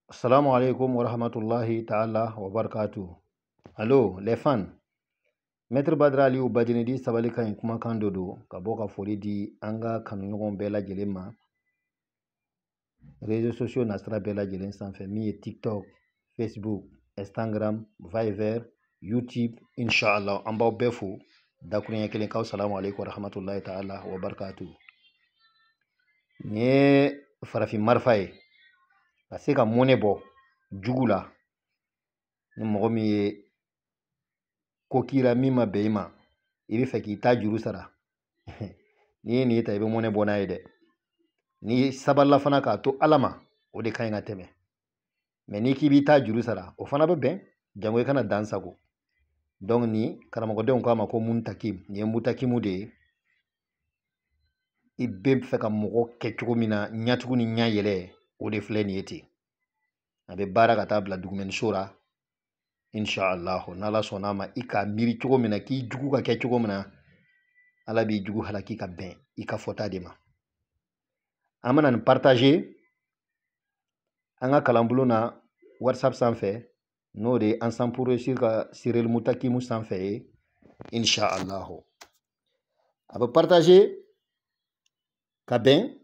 Assalamu alaikum wa rahmatullahi ta'ala wa barakatuh. Allo, les fans. Maître Badra Aliou Badinidi sabali ka ɲi kumakan dɔ don ka bɔ ka foli di an ka kanuɲɔgɔnw bɛɛ lajɛlen ma réseaux sociaux nasira bɛɛ lajɛlen sanfɛ, min ye TikTok, Facebook, Instagram, Viber, YouTube. Inshallah, an b'aw bɛɛ fo dakuruɲɛ kelen k'aw salamu alaikum wa rahmatullahi ta'ala wa barakatuh. Nin ye farafin marifa ye ka se ka mɔnɛ bɔ jugu la. Ni mɔgɔ min ye ko k'i la min ma bɛn i ma, i bɛ fɛ k'i ta juru sara, n'i ye nin ta, i bɛ mɔnɛ bɔ n'a ye dɛ. N'i sabalila fana k'a to Ala ma, o de ka ɲi ka tɛmɛ. Mɛ n'i k'i b'i ta juru sara, o fana bɛ bɛn, jango i kana dan sago. Donc ni karamɔgɔdenw k'a ma ko muntakim, nin ye mutakimu de ye. I bɛ fɛ ka mɔgɔ kɛ cogo min na, ɲɛtugu ni ɲɛ yɛlɛ, o de filɛ nin ye ten. A bɛ baara ka taa bila dugumɛnso la. Inshallah, n'Ala sɔnna a ma, i k'a miiri cogo min na k'i jugu ka kɛ cogo min na, Ala b'i jugu halaki ka bɛn i ka fɔta de ma. An bɛna nin partager an ka kalanbulon na WhatsApp sanfɛ, n'o de ye Ensemble pour réussir ka Cyril Mutakimu sanfɛ ye. Inshallah, a bɛ partager ka bɛn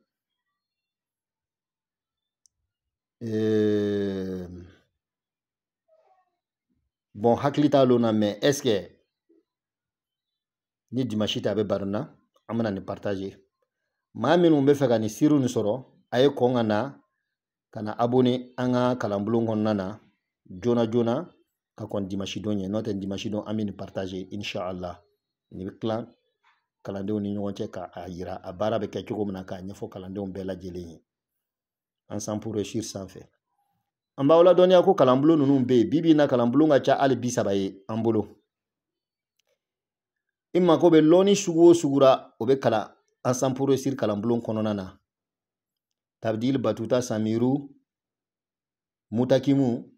bon, hakili t'a lon na, mais est ce que ni dimanche tɛ, a bɛ baro na. An bɛna nin partager. Maa minnu bɛ fɛ ka nin siriw nin sɔrɔ, a ye kɔn ka na ka na abonné an ka kalanbulon kɔnɔna na joona joona ka kɔn dimanche don ɲɛ. N'o tɛ, dimanche don an bɛ nin partager inshallah. Nin bɛ tilan kalandenw ni ɲɔgɔn cɛ k'a yira a baara bɛ kɛ cogo min na, k'a ɲɛfɔ kalandenw bɛɛ lajɛlen ye Ensemble pour réussir sanfɛ. An b'aw ladɔnniya ko kalanbulon ninnu bɛ yen bi bi in na. Kalanbulon ka ca hali 30 ye an bolo. I mako bɛ lɔnni sugu o sugu la, o bɛ kalan Ensemble pour réussir kalanbulon kɔnɔna na. Tabdil, Batuta, Samiru, Mutakimu,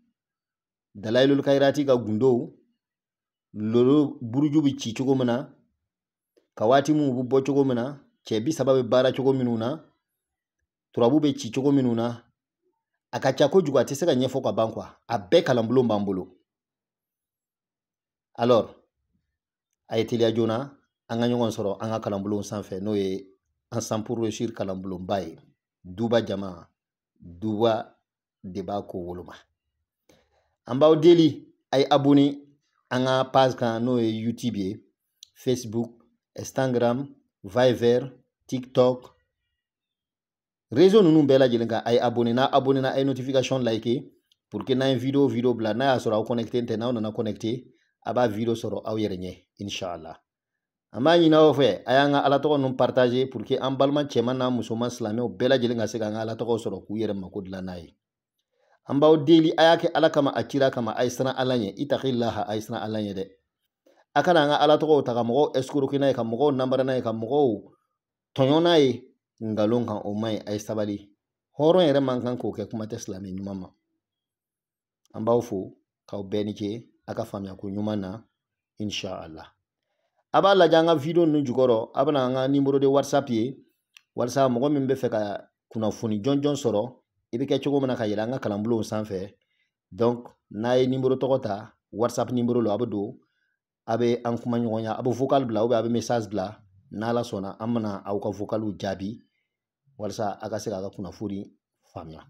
Dalailul Kairati ka gundow, loro buruju bɛ ci cogo min na, ka waati minnu bɛ bɔ cogo min na, cɛ 30 bɛ baara cogo minnu na, turabu bɛ ci cogo minnu na, a ka ca kojugu, a tɛ se ka ɲɛfɔ ka ban quoi. A bɛɛ kalanbulon b'an bolo. Alors, a ye teliya joona an ka ɲɔgɔn sɔrɔ an ka kalanbulon sanfɛ, n'o ye Ensemble pour réussir kalanbulonba ye. Duba jama, duba de b'a ko woloma. An b'aw deli, a ye abonné an ka page kan, n'o ye YouTube ye, Facebook, Instagram, Viber, TikTok, réseau ninnu bɛɛ lajɛlen kan. A ye abonné. N'a abonné na, a ye notification like pour que n'an ye vidéo bila, n'a y'a sɔrɔ aw connecté tɛ, n'aw nana connecté, a b'a vidéo sɔrɔ aw yɛrɛ ɲɛ inshallah. An b'a ɲini aw fɛ, a y'an ka Ala tɔgɔ ninnu partager pour que an balima cɛman n'a musoman silamɛw bɛɛ lajɛlen ka se k'an ka Ala tɔgɔ sɔrɔ k'u yɛrɛ mako dilan n'a ye. An b'aw deli, a y'a kɛ Ala kama, a cira kama, a ye siran Ala ɲɛ. Itaqillaha, a ye siran Ala ɲɛ dɛ. A kana an ka Ala tɔgɔw ta ka mɔgɔw escroquer n'a ye, ka mɔgɔw namara n'a ye, ka mɔgɔw tɔɲɔ n'a ye nkalon kan. O man ɲi, a ye sabali. Hɔrɔn yɛrɛ man kan k'o kɛ, kuma tɛ silamɛ ɲuman ma. An b'aw fo k'aw bɛɛ ni ce a ka faamuya ko ɲuman na inshallah. A b'a lajɛ an ka vidéo ninnu jukɔrɔ, a bɛna an ka numéro de WhatsApp ye, walasa mɔgɔ min bɛ fɛ ka kunnafoni jɔnjɔn sɔrɔ, i bɛ kɛ cogo min na ka yɛlɛ an ka kalanbulonw sanfɛ. Donc n'a ye numéro tɔgɔ ta, WhatsApp numéro lo, a bɛ don, a bɛ an kuma ɲɔgɔnya, a bɛ vocal bila ou bien a bɛ message bila. N'Ala sɔnna, an bɛna aw ka vocaliw jaabi walasa a ka se k'a ka kunnafoni faamuya.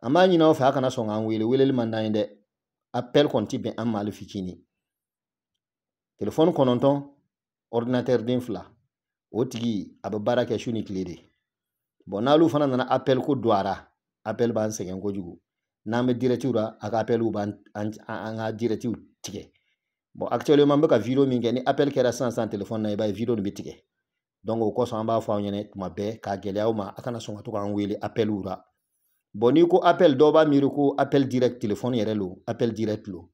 An b'a ɲini aw fɛ, a kana sɔn k'an wele. Weleli man d'an ye dɛ. Appel kɔni ti bɛn an ma hali fitinin. Telefɔni 9, ordinateur den 2, o tigi a bɛ baara kɛ su ni tile de. Bon, n'olu fana nana appel ko don a ra, appel b'an sɛgɛn kojugu. N'an bɛ direct la, a ka appel b'an an ka direct tigɛ. Bon, actuellement n bɛ ka vidéo min kɛ, ni appel kɛra sisan sisan téléphone na, i b'a ye vidéo nin bɛ tigɛ. Donc o kosɔn an b'a fɔ aw ɲɛna tuma bɛɛ k'a gɛlɛya aw ma, a kana sɔn ka to k'an wele appel la. Bon, n'i ko appel, dɔw b'a miiri ko appel direct téléphone yɛrɛ lo, appel direct lo.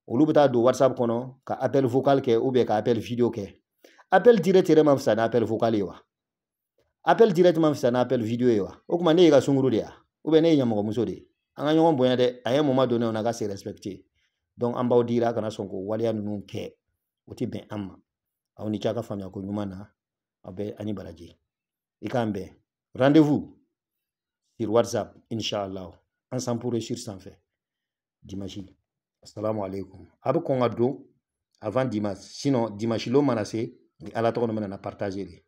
Olu bɛ taa don WhatsApp kɔnɔ ka appel vocal kɛ ou bien ka appel vidéo kɛ. Appel direct yɛrɛ man fisa ni appel vocal ye wa? Appel direct man fisa ni appel vidéo ye wa? O tuma ne y'i ka sunkuru de ya, ou bien ne ye ɲɛmɔgɔmuso de ye? An ka ɲɔgɔn bonya dɛ. À un moment donné, on a qu'à se respecter. Donc an b'aw dira, a kana sɔn k'o waleya ninnu kɛ, o tɛ bɛn an ma. Aw ni ce a ka faamuya ko ɲuman na. Aw bɛɛ ani baraji. I k'an bɛn, rendez-vous sur WhatsApp inshallah. Ensemble pour réussir sanfɛ dimanche. Assalamu alaikum. A bɛ kɔn ka don avant dimanche, sinon dimanche lon mana se, ni Ala tɔgɔ bɛna na partager de.